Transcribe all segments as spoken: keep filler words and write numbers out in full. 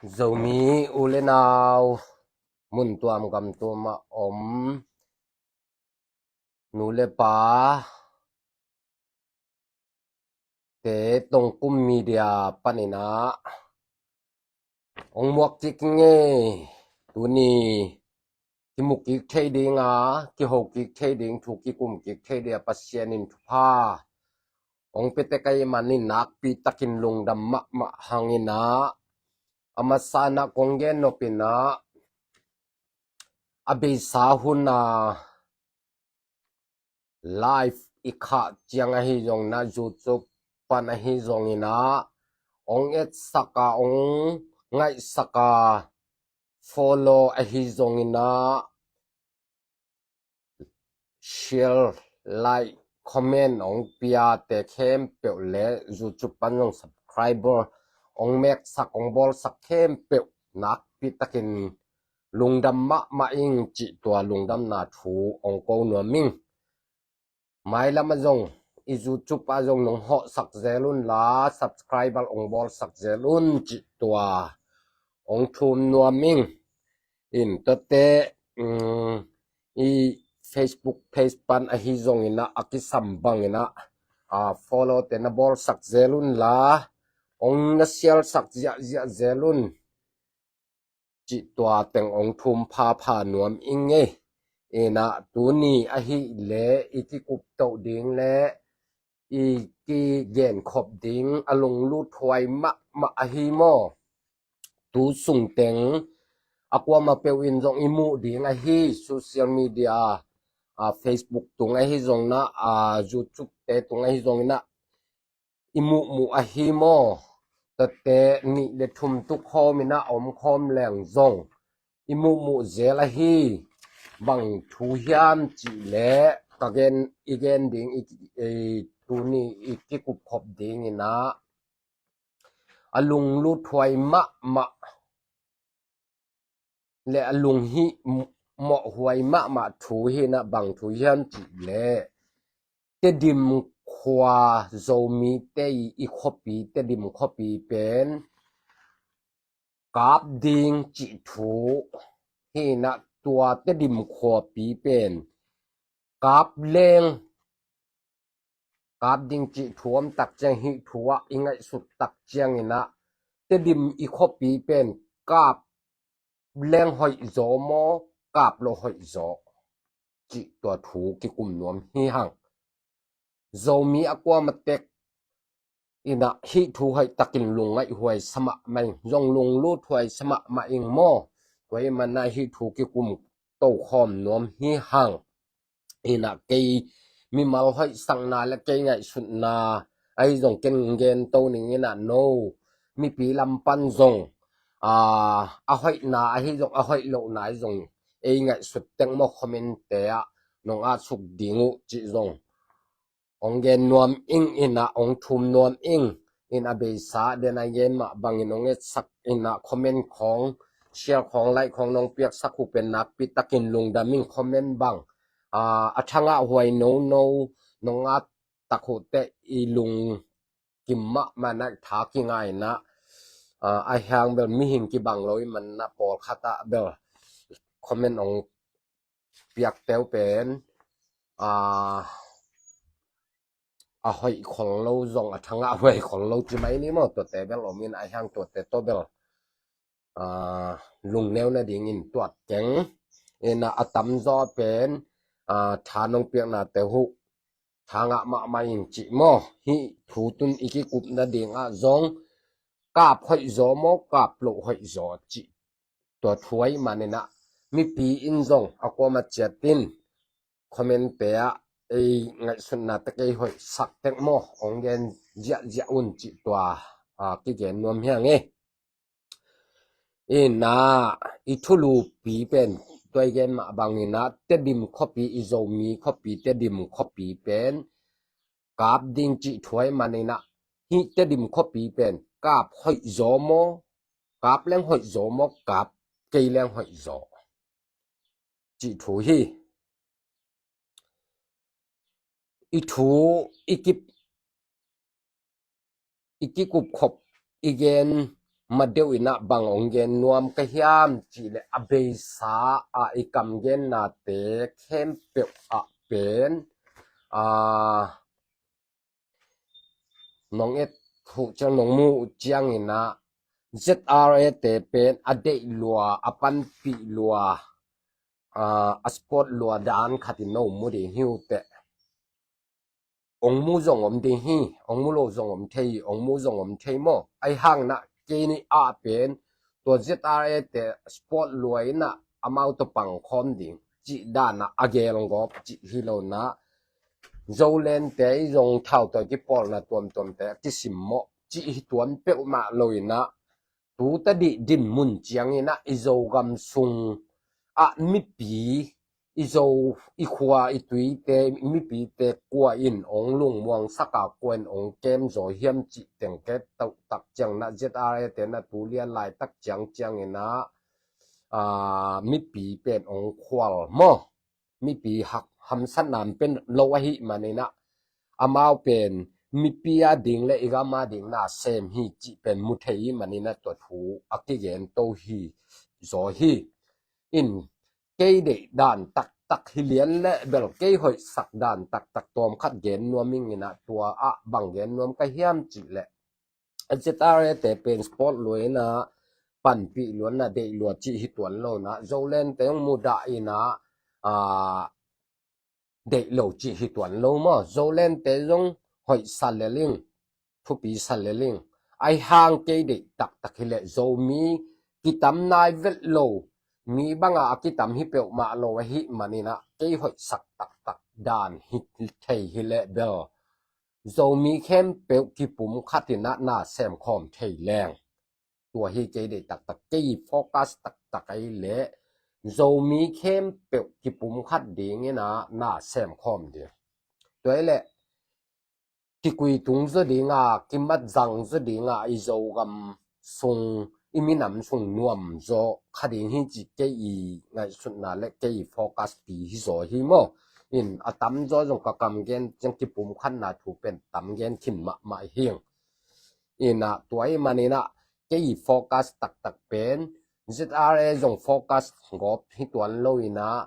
Zomi u le nau, mun tuam gam tuam a om nu le pa te, Tongkum Media panin ah ong muak kik ing ei. Tuni kimu kik thei ding a, kiho kik thei ding, thu kikum kik thei ding a Pasian in thupha ong pia tek ahih manin nakpi takin lungdam mahmah hang in ah, a masa in ah kong gen nop in ah, a beisa hun a live i khah ciang ahi zong in ah, YouTube pan ahi zong in ah, ong etsak a, ong ngaihsak a, follow ahi zong in ah, share, like, comment ong piate khempeuh le YouTube pan zong subscriber ong meksak, ong bawlsak khempeuh nakpi takin lungdam mahmah ing cih tua lungdamna thu ong ko nuam ing. Mailam ah zong, i YouTube ah zong nong hawhsak zel un la, subscriber ong bawlsak zel un cih tua ong thum nuam ing. In tuate, um, i Facebook page pan ahi zong in ah, a kisam bang in ah, a follow te na bawlsak zel un la, ong na share sak ziahziah zel un cih tua teng ong thum phapha nuam ing ei. In ah tuni ahih leh i kikup toh ding le i kigenkhop ding a lungluthuai mahmah ahi maw? Tu sung teng a kuamah peuh in zong i muh ding ahi, social media, a, Facebook tung ahi zong in ah, a, YouTube te tung ahi zong in ah, i muhmuh ahi maw? Tuate nih le thum tuk khawm in ah om khawm leng zong i muhmuh zel ahi. Bang thu hiam cih leh ka gen, i gen ding i, i, tuni i kikupkhop ding in ah, a lungluthuai mahmah le a lunghimawhhuai mahmah thu hi in ah, bang thu hiam cih leh Tedim khua, Zomite i, i khuapi, Tedim khuapi pen kap ding cih thu hi in ah, tua Tedim khuapi pen kap leng, kap ding cih thu om tak ciang, hih thu ah i ngaihsut tak ciang in ah, Tedim i khuapi pen kap leng hoih zaw maw, kap lo hoih zaw cih tua thu kikum nuam hi hang. Zomi a kuamah tek in ah hih thu hoih takin lungngaihhuai sa mahmah ing, zong lungluthuai sa mahmah ing maw? Tua ahih manin ah hih thu kikum tokhawm nuam hi hang. In ah kei mimal hoihsakna le kei ngaihsutna ahi zong ken gen to ning in ah, no, mipi lam pan zong, a, a hoihna ahi zong, a hoih lohna ahi zong, ei ngaihsut teng maw, comment te ah nong atsuk ding uh cih zong ong gen nuam ing in ah, ong thum nuam ing in ah, beisa den a gen mah bangin ong etsak in ah, comment khawng, share khawng, like khawng nong piaksak uh pen nakpi takin lungdam ing. Comment bang, a, a thangah huai nono nong at tak uh teh i lungkim mahmah in ah, tha kinga in ah, a, a hiang bel mihing kibang lo ahih manin ah pawlkhat ah bel comment ong piakte uh pen, a, a hoih khol lo zong, a thangah huai khol lo ci mai ni maw, tuate bel om in ah, a hiang tuate tawh bel, a, lungneu nadingin tuat keng. In ah, a tamzaw pen, a, tha nong piaknate uh tha ngah mahmah ing cih maw? Hih thu tun i kikup nading ah zong kap hoih zaw maw, kap loh hoih zaw cih tua thu ahih manin ah, mipi in zong a kuamah ciat in comment te ah ei ngaihsutna tek, ei hoihsak tek maw, ong gen ziahziah un cih tua, a, kigen nuam hi hang ei. In ah, i thulupi pen tua i gen mah bangin ah, Tedim khuapi, i Zomi khuapi, Tedim khuapi pen kap ding cih thu ahih manin ah, hih Tedim khuapi pen kap hoih zaw maw, kap leng hoih zaw maw, kap kei leng hoih zaw cih thu hi. I thu i kip, i kikupkhop, i gen ma deuh inah bang ong gen nuam ka hiam cih leh a beisa ah i kam gennate khempeuh ah pen, a, nong et uh ciang nong muh uh ciang inah Z R A te pen a deih lua, a panpih lua, a, a sport lua dan khat in no mu ding hi uh teh. Ong mu zong om ding hi, ong mu lo zong om thei, ong mu zong om thei maw. Ahi hang inah kei ni ah pen tua Z R A te sport lua inah amau tawh pang khawm ding cih dan ah a gel gawp cih hi lo inah, Zoland te i zong thau tawh i kipawlna tuamtuamte a kisim mawh cih hi tuan peuhmah lo inah, tu tadih dinmun ciang inah i Zogam sung ah mipi, i Zo, i khua, i tuite, mipite kua in ong lungmuang sak a, kua in ong kem zaw hiam cih teng ke tawh tak ciang inah Z R A te inah tu lian laitak ciang ciang inah, a, mipi pen ong khual maw. Mipi hak hamsatna pen lo ahih man inah amau pen mipi a ding le i gam a ding na sem hi cih pen mu thei ahih man inah tua thu a kigen to hi zaw hi. In kei deih dan taktak hi lian le bel kei hoihsak dan taktak tawm khat gen nuam ing inah, tua ah bang gen nuam ka hiam cih leh Z R A te pen sport lua inah panpih lua inah deih lua cih hi tuan lo inah, Zoland te zong mudah inah, a, deih lo cih hi tuan lo maw. Zoland te zong hoihsa lel ing, thupi sa lel ing. Ahi hang kei deih taktak hi leh Zomi kitam nai vet lo, mi banga a kitam hi peuhmah lo ahih man inah kei hoihsak taktak dan hi thei hi leh bel Zomi khempeuh kipum khat inah na sem khawm thei leng. Tua hi kei deih taktak, kei focus taktak ahi leh Zomi khempeuh kipum khat ding inah na sem khawm ding. Tua ahi leh kikui tung zaw ding a, kimat zang zaw ding a, i Zogam sung, i minam sung nuam zaw kha ding hi cih kei i ngaihsutna le kei i focus pi hi zaw hi maw. In a tam zaw zong ka kam gen ciang kipum khatna thu pen tam gen khin mahmah hi ing. Inah tua ahih man inah kei i focus taktak pen Z R A zong focus gawp hi tuan lo inah,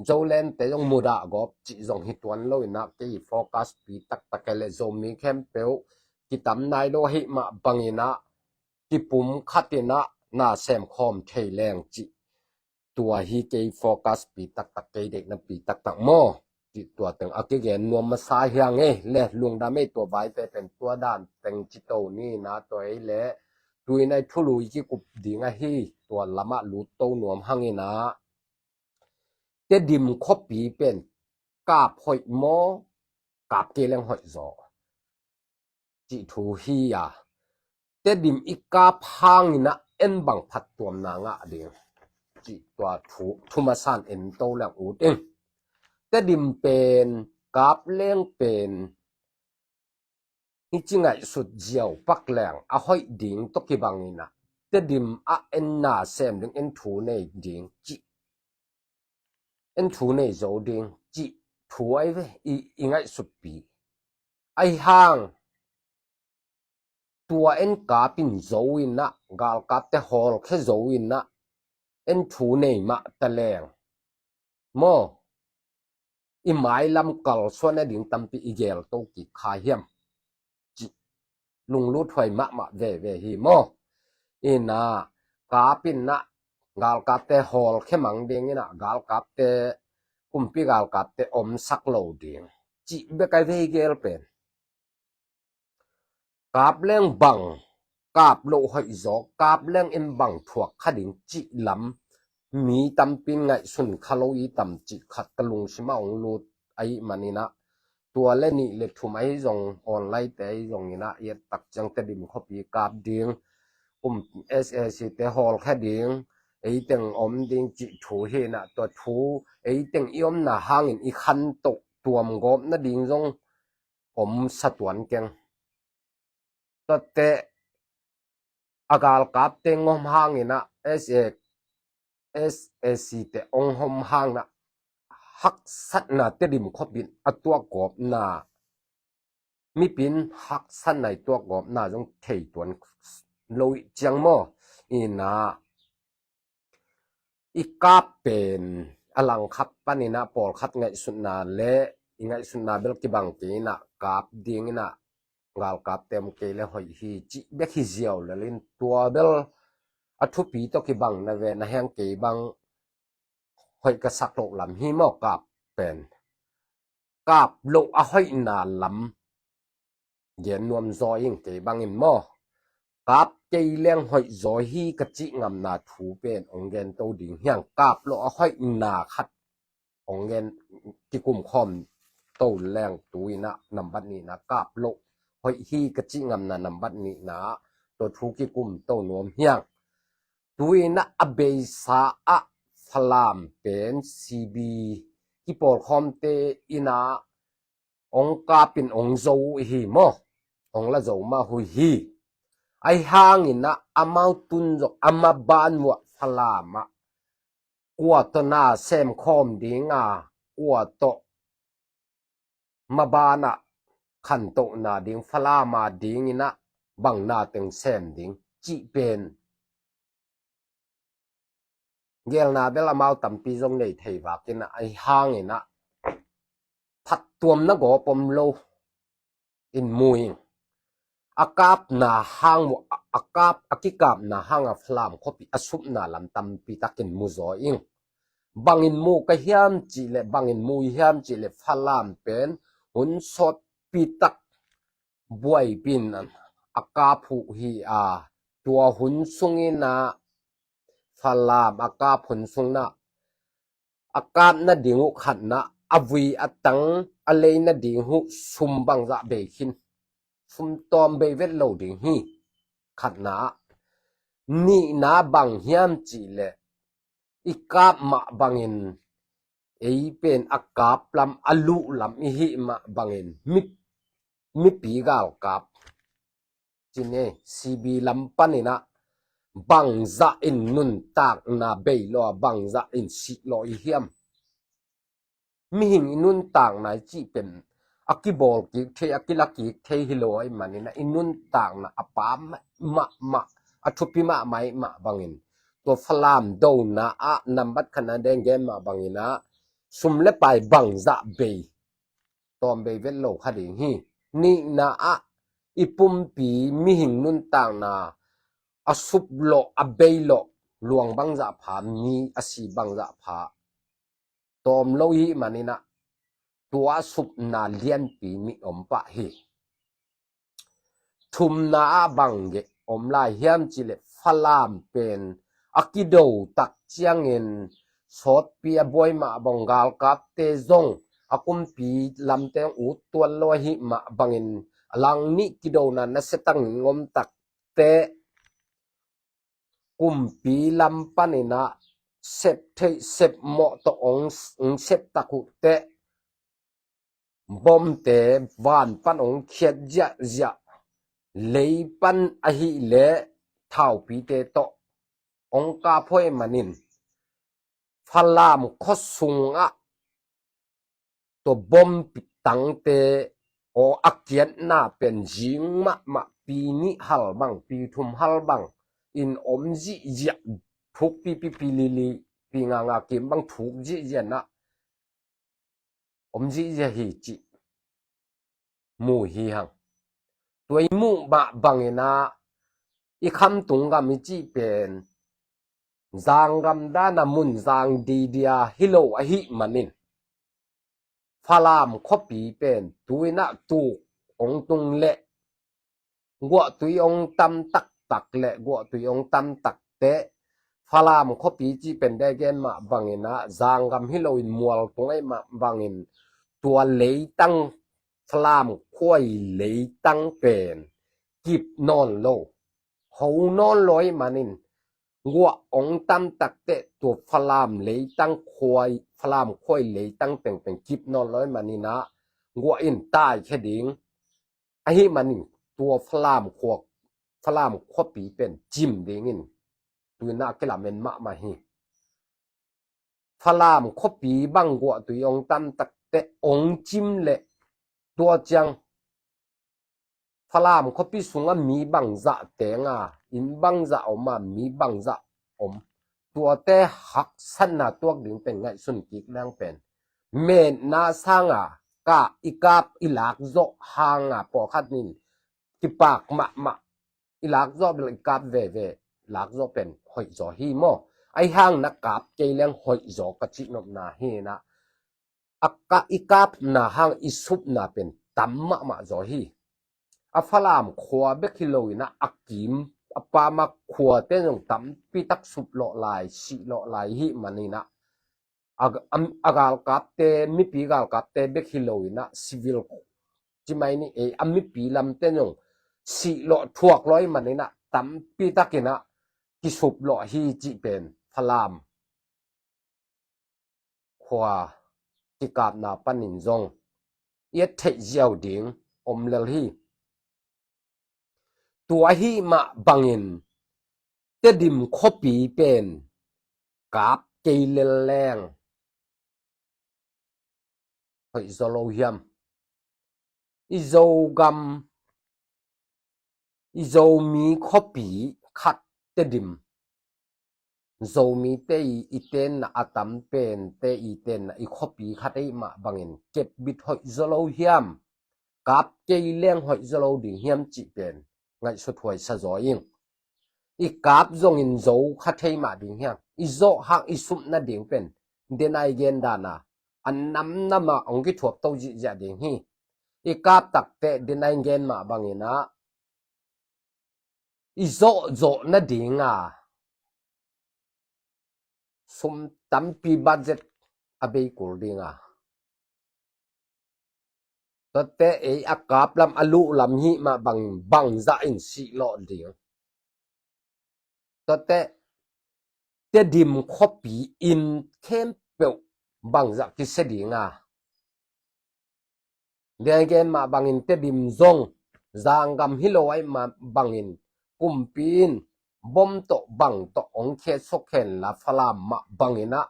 Zoland te zong mudah gawp cih zong hi tuan lo inah, kei i focus pi taktak ahi leh Zomi khempeuh kitam nai lo ahih mah bang inah kipum khat inah na sem khawm thei leng cih, tua hi kei focus pi taktak, kei deihna pi taktak maw. Cih tua teng a kigen nuam masa hi hang e. Le lungdam e, tua vaite pen tua dan teng ci to ni inah, tua ahi leh tu inah i thulu i kikup ding ahi, tua lamah lut to nuam hang inah, Tedim khuapi pen kap hoih maw, kap kei leng hoih zaw cih thu hi a, Tedim i kap hang inah en bang phattuamna ngah ding cih tua thu, thu masa in en to leng ut ing. Tedim pen kap leng pen hi ci ngaihsut ziau pak leng a hoih ding tawh kibang inah, Tedim ah en na sem ding, en thu nei ding cih, en thu nei zo ding cih thu ahi ve, i, i ngaihsutpi. Ahi hang tua en kap in zo inah, galkapte hawlkhia zo inah, en thu nei mah ta leng maw, i mailam kalsuan a ding tampi i gel to kik kha hiam cih lunglut huai mahmah veve hi maw. Inah kap inah galkapte hawlkhia mang ding inah, galkapte, kumpi galkapte omsak lo ding cih bek ahi ve i gel pen. Kap leng bang kap loh hoih zaw, kap leng en bang thuak kha ding cih lam mi tampi in ngaihsun kha lo i tam cih khat ka lungsim ah ong lut ahih man inah, tua le nih le thum ahi zong, online te ahi zong inah, i et tak ciang Tedim khuapi kap ding, um, S A C te hawlkhia ding, eiteng om ding cih thu hi inah, tua thu eiteng i omna hangin i khantoh tuam gawp nading zong om sa tuan keng. Tuate a galkapte ngom hang inah, S A, S A C te ong hom hang inah, haksatna Tedim khuapi in a tuak gawpna, mipi in haksatna i tuak gawpna zong thei tuan lo ih ciang maw. Ina i kap pen a langkhat paninah pawlkhat ngaihsutna le i ngaihsutna bel kibang kei inah kap dinginah galkapte om kei le hoih hi cih bek hi ziau lelin tua bel a thupi tawh kibang na ve na heng kei bang hoih ka sak loh lam hi maw kap pen. Kap loh a hoihna lam gen nuam zaw ing kei bangin maw. Kap kei leng hoih zaw hi ka cih ngamna thu pen ong gen to ding hiang kap loh a hoihna khat ong gen kikum khawm to leng tu inah nambat nihna kap loh hoih hi ka cih ngamna nambat nihna tua thu kikum to nuam hiang. Tu inah a beisa ah Falam pen C B kipawlkhawmte inah ong kapin ong zo uh hi maw. Ong la zo mah uh hi. Ahi hanginah amau tun zong ama ban uh ah Falam ah kua tawh na sem khawm dinga kua tawh mabanah khantohna ding Falama dinginah bangna teng sem ding cih pen gelna bel amau tampi zong nei thei vakinah ahi hanginah phattuamna gawp om lo in mu ing. A kapna hang uh a kap a kikapna hang a Falam khuapi a supna lam tampi takin mu zaw ing. Bangin mu ka hiam cihleh bangin mu hiam cihleh Falam pen hun sawtpi tak buaipin a kap uh hi a tua hun sunginah Falam a kap hun sunginah a kap nading uh khatna a vui a tang a lei nading uh sum bangzah bei khin. Sum tawm bei vet lo ding hi khatna. Nihna bang hiam cihleh i kap mah bangin ei pen a kap lam a luh lam i hih mah bangin mi, mipi galkap cine C B lam paninah bangzah in nuntakna bei lo a bangzah in sih lo i hiam. Mihing i nuntakna i cih pen a kibawl kik thei a kila kik thei hi lo a i maninah i nuntakna a pa mahmah a thupi mahmah i mah bangin tua Falam dona ah nambat khatna denggen mah banginah sum le pai bangzah bei tawm bei vet lo kha ding hi. Nihna ah i pumpi mihing nuntakna a sup lawh a bei lawh luang bangzah pha mi a si bangzah pha tawm lo hi maninah tua a supna lianpi nih om pah hi. Thumna ah bang geh om lai hiam cihleh Falam pen a kido tak ciangin sawtpi a buai mah bang galkapte zong a kumpi lamte ut tuan lo ahi mah bangin a lang nih kidona nasia tangin om takte kumpi lam paninah sep theih sep mawh tawh ong sep tak uh teh bomte van pan ong khiat ziahziah lei pan ahih leh thaupite tawh ong kap huai manin Falam khuasungah tua bom tangte aw a kiatna pen zing mahmah pi nih hal bang pi thum hal bang in om zihziah thuk pipi pi lili pi nganga kim bang thuk zihziah nah om zihziah hi cih mu hi hang. Tua i muh mah banginah i khamtung gam i cih pen zanggam dana mun zang didia hi lo ahih manin Falam khuapi pen tuinah tuk ong tung leh guahtui ong tam taktak le guahtui ong tam takteh Falam khuapi cih pen degen mah banginah zanggam hi loin mual tung aih mah bangin tua leitang Falam khuai leitang pen kip nawn lo ho nawn lo aih manin guah ong tam takteh tua Falam leitang khuai Falam khuai leitang tengteng kip nawn lo aih maninah guah in taikhia ding ahih manin tua Falam khua Falam khuapi pen cim dingin tuinah kilamen mahmah hi. Falam khuapi bang guahtui ong tam takteh ong cim leh tua ciang Falam khuapi sungah mi bangzah tenga inn bangzah om a, mi bangzah om. Tuate haksatna tuak ding pen ngaihsun kik leng pen, metna sanga ka i kap i lak zawh hanga pawlkhat in kipak mahmah, i lak zawh bel i kap veve, lak zawh pen hoih zaw hi maw. Ahi hang na kap kei leng hoih zaw ka cihnopna hi na. A ka i kapna hang i supna pen tam mahmah zaw hi. A Falam khua bek hi lo in a, a kim a pama khuate zong tampi tak suplawh lai, sihlawh lai hi manin a, a, a, a galkapte, mipi galkapte bek hi lo in a, civil ci mai ni ei, a mipi lamte zong sihlawh thuak lawh hi manin a, tampi takin a kisuplawh hi cih pen Falam khua kikapna panin zong i et theih ziau ding om lel hi. Tua ahi mah bangin Tedim khuapi pen kap kei lel leng hoih zaw lo hiam? I Zogam, i Zomi khuapi khat Tedim, Zomite i, i tenna, a tam pente i tenna, i khuapi khat ei mah bangin kepbit hoih zaw lo hiam? Kap kei leng hoih zaw lo ding hiam cih pen ngaihsut huaisa zaw ing. I kap zongin zo kha thei mah ding hiam? I zawh hang i sumna ding pen, denai gen dana, a namnama hong kithuak to zihziah ding hi. I kap takte denai gen mah bangin a, i zawhzawh nadinga sum tampi budget a bei kul dinga, tuate ei a kap lam a luh lam hi mah bang, bangzah in sihlawh ding. Tuate Tedim khuapi in khempeuh bangzah kisia dinga. Dia gen mah bangin Tedim zong zanggam hi lo ahi mah bangin kumpi in bom tawh bang tawh hong khetsuak khen la Falam mah bangin a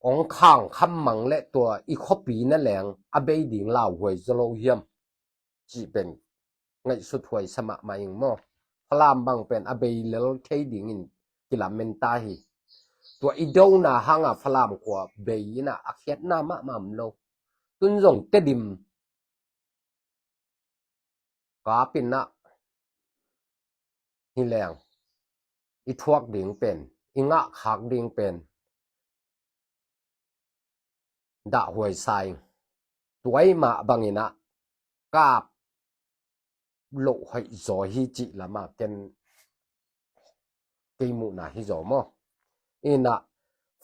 hong khang kham mang le tua i khuapi na leng a bei ding lauhuai zaw lo hiam? Cih pen ngaihsut huaisa mahmah ing maw. Falam bang pen a bei lel thei dingin kilamen ta hi. Tua i dona hanga Falam khua bei ina a khiatna mahmah om lo. Tun zong Tedim kap ina hi leng i thuak ding pen, i ngahkhak ding pen dahhuai sa ing. Tua ahi mah bangin a kap loh hoih zaw hi cih lama ken kei muhna hi zaw maw. Ina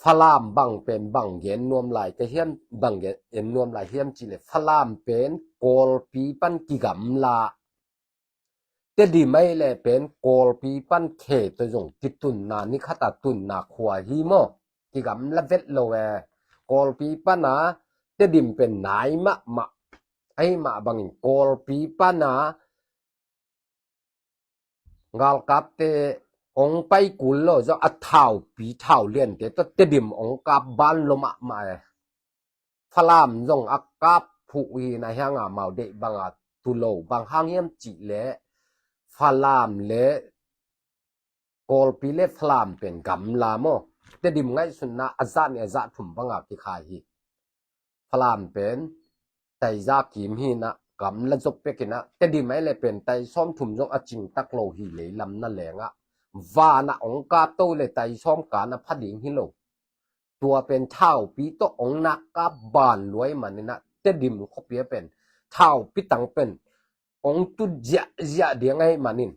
Falam bang pen bang gen nuam lai ka hiam, bang gen nuam lai hiam cih le Falam pen Kawlpi pan kigamla, Tedim ahi le pen Kawlpi pan khe tawh zong kitunna, ni khata tunna khua hi maw. Kigamla vet lo e. Kawlpi pana Tedim pen nai mahmah ahi mah bangin Kawlpi pana galkapte hong pai kul lo zong a thaupi thau liante tawh Tedim hong kap ban lo mahmah e. Falam zong a kap phuh hi na hianga mau deih banga tu lo, bang hang hiam cih le Falam le Kawlpi le Falam pen gamla maw. Tedim ngaihsunna a zah ni a zah thum banga kikhai hi. Falam pen taiza kim hi na, gamla zop pek ina, Tedim ahi le pen tai sawm thum zong a cing tak lo hi leilam na lenga. Vana hong kap to le tai sawm kana pha ding hi lo. Tua pen thaupi tawh hong nak kap ban luai manina, Tedim khuapi a pen thaupi tang pen hong tut ziahziah ding ahi manin.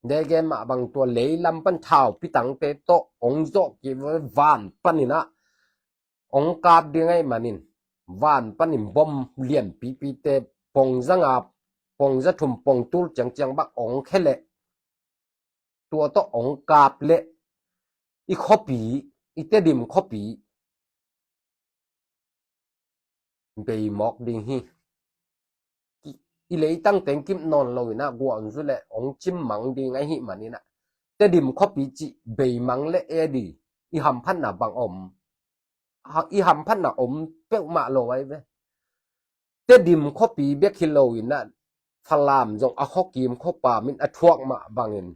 Degen mah bang tua leilam pan thaupi tangte tawh hong zawh kik van panin a hong kap ding ahi manin, van panin bom lianpipite pongza nga, pongza thum, pongtul ciangciang bak hong khe leh, tua tawh hong kap leh i khuapi, i Tedim khuapi bei mawk ding hi. I leitang teng kim nawn lo ina guah hong zu le hong cim mang ding ahi manin a, Tedim khuapi cih bei mang le edi i hamphatna bang om? Ha, i hamphatna om peuhmah lo ahi ve. Tedim khuapi bek hi lo ina Falam zong a khuakim khuapam in a thuak mah bangin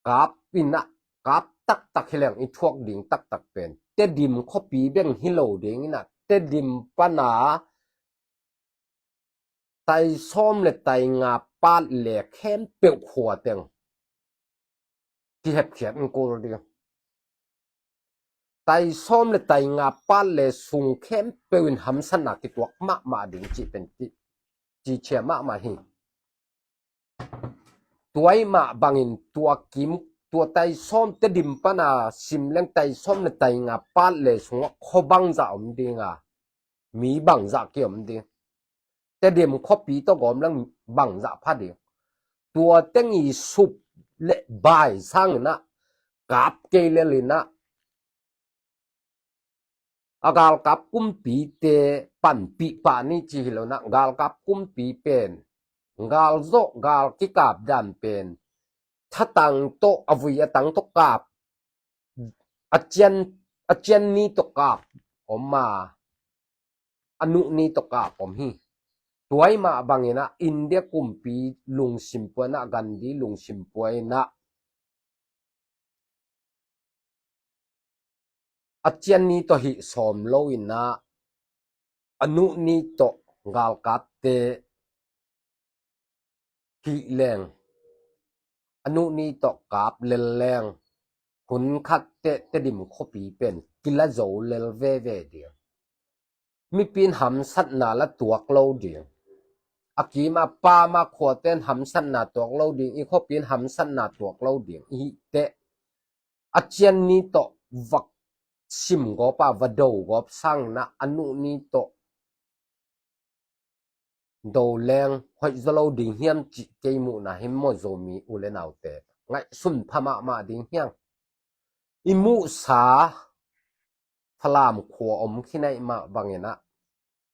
kap in ah, kap taktak hi leng i thuak ding taktak pen Tedim khuapi beng hi lo ding in ah, Tedim pana tai sawm le tai nga pat le khempeuh khua teng kihepkhiat in kul ding. Tai sawm le tai nga pat le sung khempeuh in hamsatna kituak mahmah ding cih pen ci, cichia mahmah hi. Tua ih mah bangin tua kim, tua tai sawm, Tedim pana sim leng tai sawm le tai nga pat le sungah khua bangzah om ding a, mi bangzah kiom ding. Tedim khuapi tawh gawm leng bangzah pha ding. Tua teng i sup le bai sangin ah kap kei lel in ah, a galkap kumpite panpih pah ni ci hi lo in ah, galkap kumpi pen gal zawh, gal kikap dan pen thatang tawh, a vui a tang tawh kap, a cian, a cian ni tawh kap om a, a nuh ni tawh kap om hi. Tua ih mah bangin ah India kumpi lungsim pua in ah, Gandhi lungsim pua in ah, a cian ni tawh hih sawm lo in ah, a nuh ni tawh galkapte hih leng, a nuh ni tawh kap lel leng, hun khat teh Tedim khuapi pen kila zo lel veve ding. Mipi in hamsatna la tuak lo ding. A kim a pam a khuate in hamsatna tuak lo ding, i khuapi in hamsatna tuak lo ding. I hih teh a cian ni tawh va sim gawp a, va do gawp sangin ah, a nuh ni tawh do leng hoih zaw lo ding hiam cih kei muhna hi maw, Zomi u le naute. Ngaihsun pha mahmah ding hi hang. I muhsa Falam khua om khin a ih mah bangin ah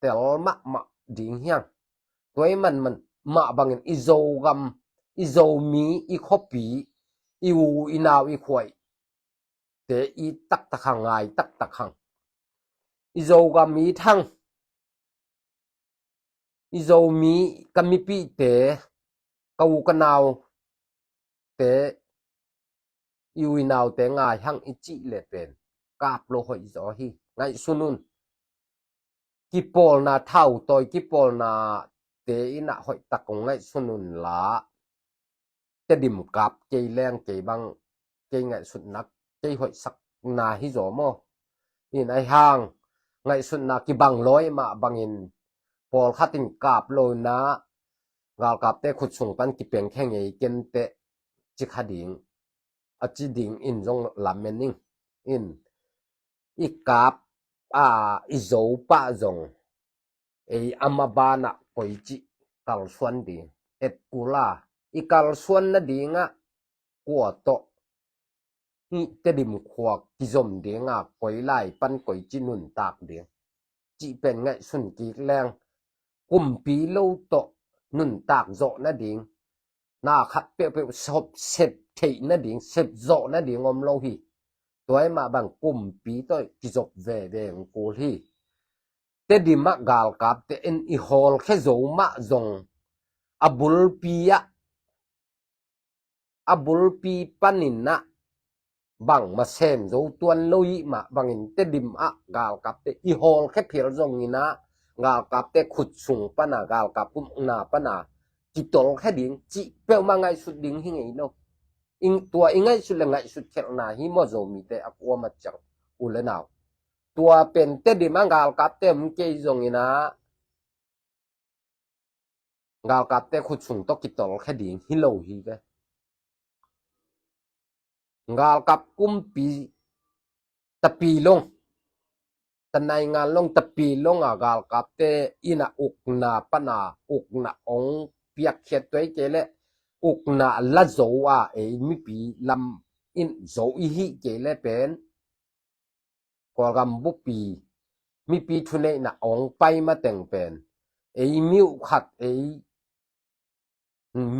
tel mahmah ding hi hang. Tua ih man, man mah bangin i Zogam, i Zomi, i khuapi, i u, i nau, i khuaihte it taktak hang, ngai taktak hang. I Zogam it hang. I Zomi, ka mipihte, ka u ka naute, i u i naute ngai hang i cih le pen kap lo hoih zaw hi. Ngaihsun un. Kipawlna, thautawi kipawlnate in ah hoih tak kong ngaihsun un la, Tedim kap kei leng kei bang, kei ngaihsutna, kei hoihsakna hi zaw maw? In ahi hang ngaihsutna kibang lawi mah bangin pawlkhat in kap lo in ah, galkapte khut sung pan kipengkhia ngei ken teh ci kha ding, a ci ding in zong lamen ing. In i kap a, i zo pah zong ei a maban ah koici kalsuan ding, et kul a, i kalsuan nading ah kua tawh, hih Tedim khua kizom ding a, koi lai pan koici nuntak ding cih pen ngaihsun kik leng, kumpi lo tawh nuntak zawh nading, na khat peuhpeuh sop sep theih nading, sep zawh nading om lo hi. Tua ih mah bang kumpi tawh kizop veve ung kul hi. Tedim ah galkapte in i hawlkhia zo mah zong, a bulpi ah, a bulpi panin ah bangmah sem zo tuan lo ih mah bangin Tedim ah galkapte i hawlkhia phial zongin ah, galkapte khut sung pana, galkap upna pana kitolkhia ding cih peuhmah ngaihsut ding hi ngei lo. Tua i ngaihsut le ngaihsut khelhna hi maw, Zomite a kuamah ciang u le nau. Tua pen Tedim ah galkapte om kei zongin ah, galkapte khut sung tawh kitolkhia ding hi lo hi ve. Galkap kumpi, tapilong, tanaingan long, tapilong a galkapte in ah ukna pana, ukna ong piakkhiat tuai kei leh, ukna la zo a, ei mipi lam in zo i hih kei leh pen, Kawlgam bupi mipi thuneihna ong pai mateng pen, ei mi uh khat, ei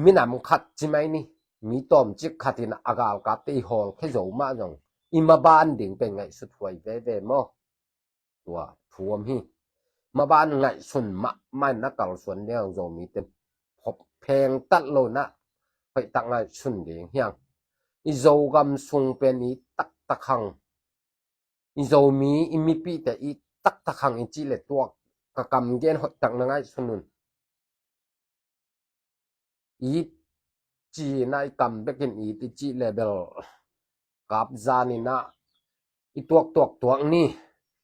minam khat ci mai ni, mi tawmcik khat in a galkapte i hawlkhia zo mah zong, i maban ding pen ngaihsut huai veve maw? Tua thu om hi. Maban ngaihsun mahmah in na kalsuan ding, Zomite in phop Khengtat lo in ah hoihtak ngaihsun ding hi hang. I Zogam sung pen it taktak hang, i Zomi i mipihte it taktak hang i cih leh, tua ka kam gen hoihtak na ngaihsun un. It ci-in ah i kam bekin it i cih leh bel kap zan in ah i tuaktuak tuak ni.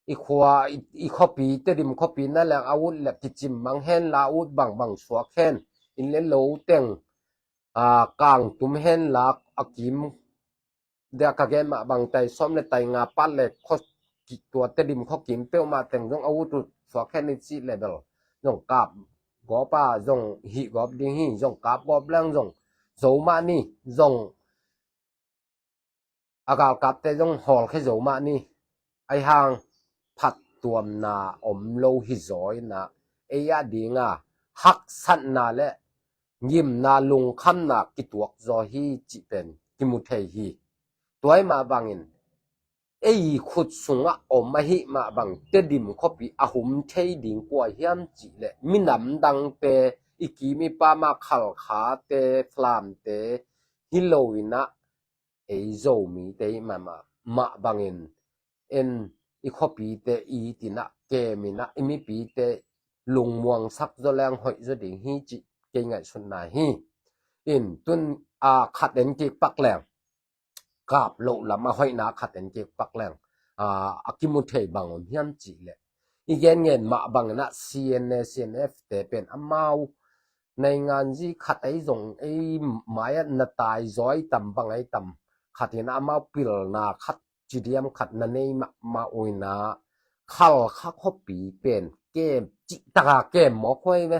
I khua, i, i khuapi, Tedim khuapi na leng a ut leh kicim mang hen la, a ut bangbang suak hen. Inn leh lo teng, a, kangtum hen la, a kim, dia ka gen mah bang tai sawm leh tai nga pat leh khua ki, tua Tedim khua kim peuhmah teng zong a ut ut suak hen i cih leh bel zong kap gawp a, zong hih gawp ding hi. Zong kap gawp leng zong zo mah ni, zong a galkapte zong hawlkhia zo mah ni. Ahi hang phattuamna om lo hi zaw in ah, ei a ding a haksatna leh ngimna, lungkhamna kituak zaw hi cih pen kimu thei hi. Tua ahih mah bangin ei khut sungah om ahih mah bang Tedim khuapi a hum thei ding kua hiam cih leh, minam dangte, i kim i pam a Khalkhate, Falamte hi lo in ah, ei Zomite i mah, mah, mah bangin en i khuapite it in ah, kem in ah, i mipite lungmuangsak zaw leng hoih zaw ding hi cih kei ngaihsutna hi. In tun, a, khat en kik pak leng, kap loh lam a hoihna khat en kik pak leng, a, a kimu thei bang om hiam cih leh, i gen ngen mah bangin ah C N A, C N F te pen amau nainganzi khat ahi zong, ei mai-ah na tai zaw ahi tam, bang ahi tam, khat in ah amau pilna khat, cidiam khat na nei mahmah uh in ah, Khalkha khuapi pen kem, cihtak a kem mawk huai ve.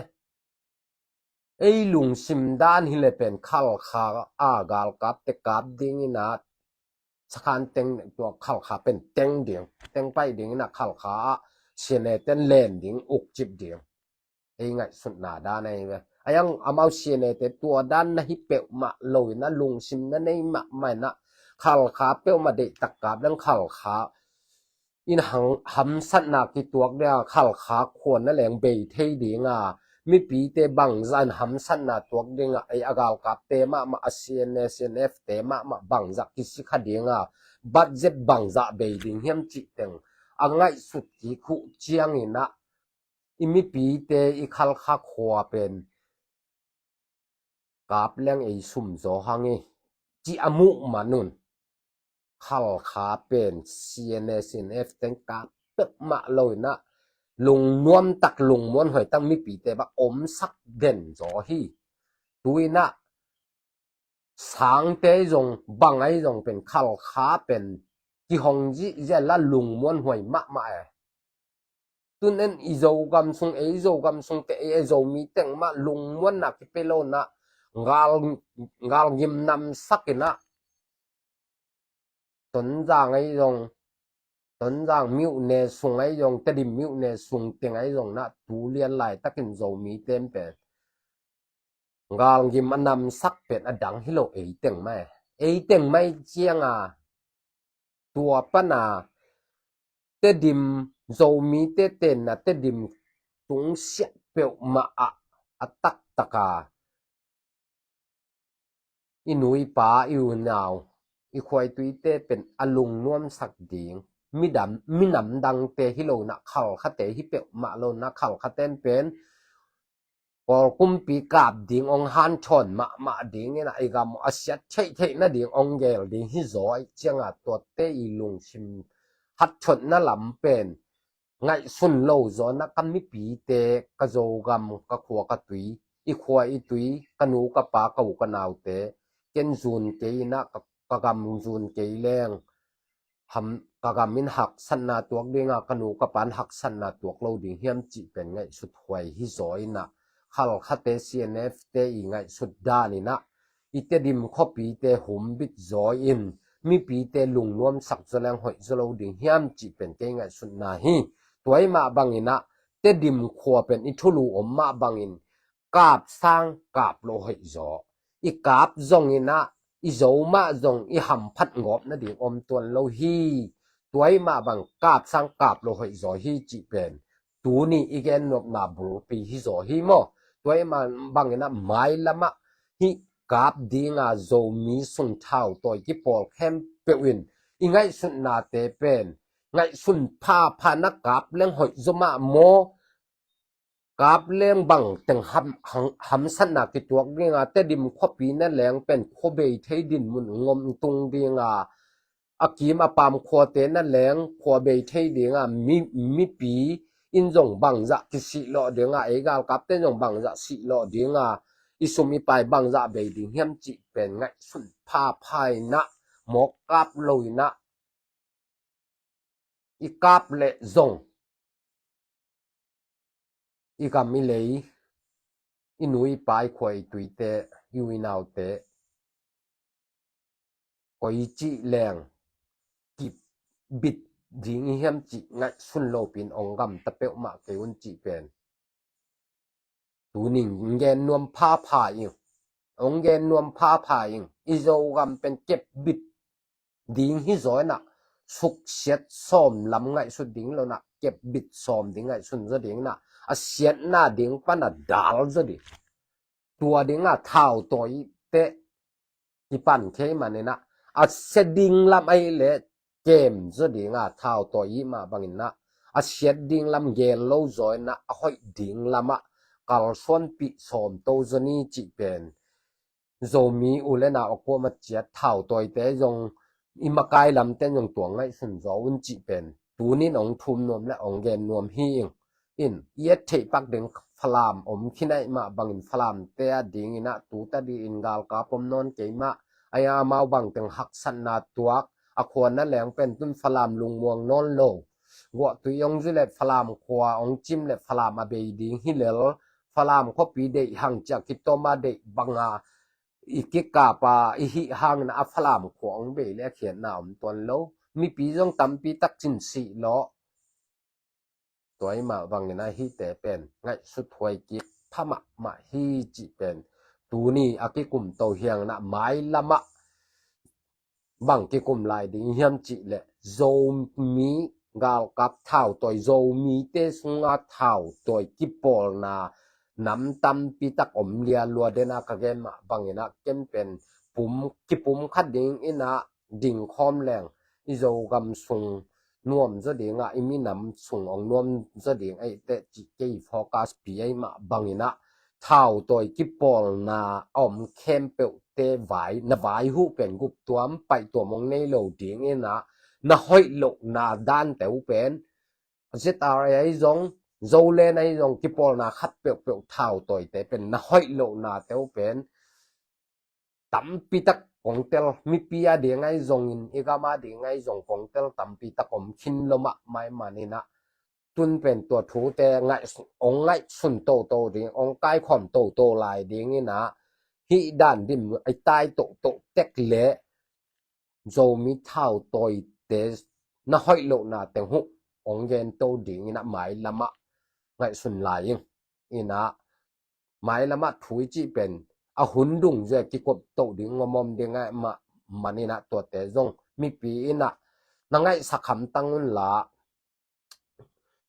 Ei lungsim dan hi leh pen Khalkha a galkapte kap ding in ah, Sakhan teng, tua Khalkha pen teng ding, teng pai ding in ah, Khalkha ah C N A ten len ding, ukcip ding. Ei ngaihsutna dan ahi ve. Ahi hang amau C N A te tua dan na hi peuhmah lo in ah, lungsim na nei mahmah in ah, Khalkha peuhmah deihtak kap leng Khalkha in hang, hamsatna kituak ding a, Khalkha khua na leng bei thei ding a, mipite bangzah in hamsatna tuak ding a, ei a galkapte mahmah, a C N A, C N F te mahmah bangzah kisikha ding a, budget bangzah bei ding hiam cih teng a ngaihsut kik uh ciangin ah, i mipite, i Khalkha khua pen kap leng ei sum zaw hang hi, ci a muh man un. Khalkha pen C N A, C N F teng kap peuhmah lo in ah, lungnuam tak, lungmuanhuai tak mipite bang omsak den zaw hi. Tu in ah sangte zong, bang ahi zong pen Khalkha pen kihong zihziah la, lungmuanhuai mahmah e. Tun en i Zogam sung, ei Zogam sungte, ei, ei Zomi teng mah lungmuanna kipia lo in ah, gal, galngim namsak in ah, Tonzang ahi zong, Tonzang myone sung ahi zong, Tedim myone sung teng ahi zong in ah, tu lian laitakin Zomite pen galngim a namsak pen a dang hi lo, ei teng mah e. Ei teng mah ahi ciang a, tua pan a Tedim, Zomite tenna Tedim tungsiah peuhmah ah, a taktak a i nu i pa, i unau, i khua i tuite pen a lungnuamsak ding, midam, minam dangte hi lo in ah, Khalkhate hi peuhmah lo in ah, Khalkhaten pen Kawl kumpi kap ding ong hanthawn mahmah ding in ah, i gam a siat theihtheih nading ong gel ding hi zaw ahi ciang a, tuate i lungsim hatthotna lam pen ngaihsun lo zaw in ah, ka mipite, ka Zogam, ka khua ka tui, i khua i tui, ka nu ka pa, ka u ka naute, ken zun kei in ah, ka, ka gam zun kei leng, ham, ka gam in haksatna tuak ding a, ka nu ka pa in haksatna tuak lo ding hiam cih pen ngaihsut huai hi zaw in ah, Khalkhate, C N F te i ngaihsut dan in ah, i Tedim khuapite humbit zaw in, mipite lungnuamsak zaw leng hoih zaw lo ding hiam cih pen kei ngaihsutna hi. Tua ahih mah bangin ah, Tedim khua pen i thulu om mah bangin, kap sang kap lo hoih zaw. I kap zong in ah, i zo mah zong i hamphat ngawp nading om tuan lo hi. Tua ahih mah bang kap sang kap lo hoih zaw hi cih pen tuni i gen nopna bulpi hi zaw hi maw. Tua ahih mah bangin ah mailam ah hih kap dinga Zomi sung thautawi kipawl khempeuh in i ngaihsutnate pen ngaihsun phapha in ah kap leng hoih zaw mah maw? Kap leng bang teng ham, ham, hamsatna kituak dinga, Tedim khuapi na leng pen khua bei thei dinmun ngom tung dinga, a kim a pam khuate na leng khua bei thei dinga, mi, mipi in zong bangzah kisihlawh dinga, ei galkapte zong bangzah sihlawh dinga, i sum i pai bangzah bei ding hiam cih pen ngaihsun phapha in ah, mawk kap lo in ah, i kap leh zong i gam i lei, i nu i pa, i khua i tuite, i u i naute koici leng kibit ding i hiam cih ngaihsun lopi in ong gamta peuhmah kei un cih pen tunin gen nuam phapha ing. Ong gen nuam phapha ing. I Zogam pen kepbit ding hi zaw in ah, suksiat sawm lam ngaihsut ding lo in ah, kepbit sawm ding ngaihsun zaw ding in ah, a siatna ding pan a dal zaw ding. Tua dinga thautawite kipan khei man in ah, a sia ding lam ahih leh kem zaw dinga thautawi i hih mah bangin ah, a siat ding lam gel lo zaw in ah, a hoih ding lamah kalsuanpih sawm to zaw ni cih pen Zomi u le nau a kuamah ciat thautawite zong, i makai lamte zong tua ngaihsun zaw un cih pen tunin ong thum nuam le ong gen nuam hi ing. In i et theih pak ding Falam om khin ahih mah bangin Falamte a dingin ah tu ta dingin galkap om nawn kei mah, a amau bangteng haksatna tuak, a khua na leng pen tun Falam lungmuang nawn lo. Guahtui ong zui le Falam khua ong cim le Falam a bei ding hi lel, Falam khuapi deih hang ciah kitawm a deih banga i kikap a i hih hangin a Falam khua ong bei le a khiatna om tuan lo. Mipi zong tampi tak cin sihlawh. Tua ahih mah bangin ah hihte pen ngaihsut huai kik pha mahmah hi cih pen tuni a kikum to hiangin ah mailam ah bang kikum lai ding hiam cih leh Zomi galkap thautawi, Zomite sunga thautawi kipawlna nam tampi tak om lialua den a, ka gen mah bangin ah ken pen pum, kipum khat dingin ah dingkhawm leng i Zogam sung nuam zaw ding a, i minam sung ong nuam zaw ding ahih teh cih kei focus pi ahih mah bangin ah thautawi kipawlna a om khempeuhte vai, na vai huh pen guptuam paihtuam ong nei lo dingin ah, na hoih lohna dante uh pen Z R A ahi zong, Zoland ahi zong, kipawlna khat peuhpeuh thautawite pen na hoih lohnate uh pen tampi tak kong tel, mipi a ding ahi zongin, i gam a ding ahi zong kong tel tampi tak om khin lo mahmah ahih manin ah, tun pen tua thute ngaih, ong ngaihsun toto ding, ong kaikhawm toto lai dingin ah, hih dan dim a i tai toto tek leh Zomi thautawite na hoih lohna teng huh ong gen to dingin ah mailam ah ngaihsun lai ing. In ah mailam ah thu i cih pen a hun dungzui a kikop to ding ngomom ding ahih mah manin ah tuate zong mipi in ah na ngaihsak hamtang un la,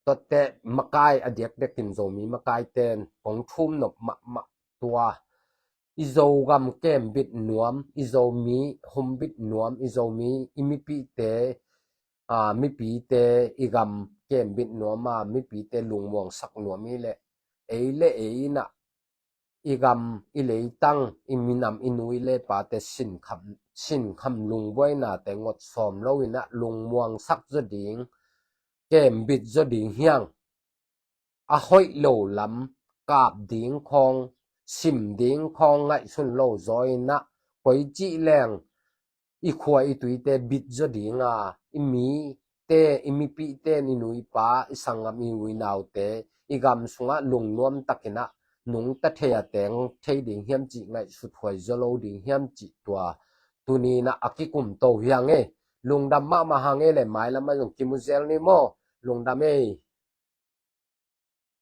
tuate makai a diakdiakin Zomi makaite in kong thum nop mahmah tua, i Zogam kembit nuam, i Zomi humbit nuam, i Zomi, i mipite, a, mipite i gam kembit nuam a, mipite lungmuangsak nuam i leh, ei le ei in ah i gam, i leitang, i minam, i nu i le pate sinkham, sinkham lungbuainate ngot sawm lo in ah lungmuangsak zaw ding, kembit zaw ding hiang. A hoih lo lam kap ding khawng, sim ding khawng ngaihsun lo zaw in ah, koi cih leng i khua i tuite bit zaw ding a, i mite, i mipite, i nu i pa, i sanggam, i u i naute i gam sungah lungnuam takin ah nungta thei a teng thei ding hiam cih ngaihsut huai zaw lo ding hiam cih tua tuni in ah a kikum to hiang e. Lungdam mahmah hang e le, mailam ah zong kimu zel ni maw. Lungdam e.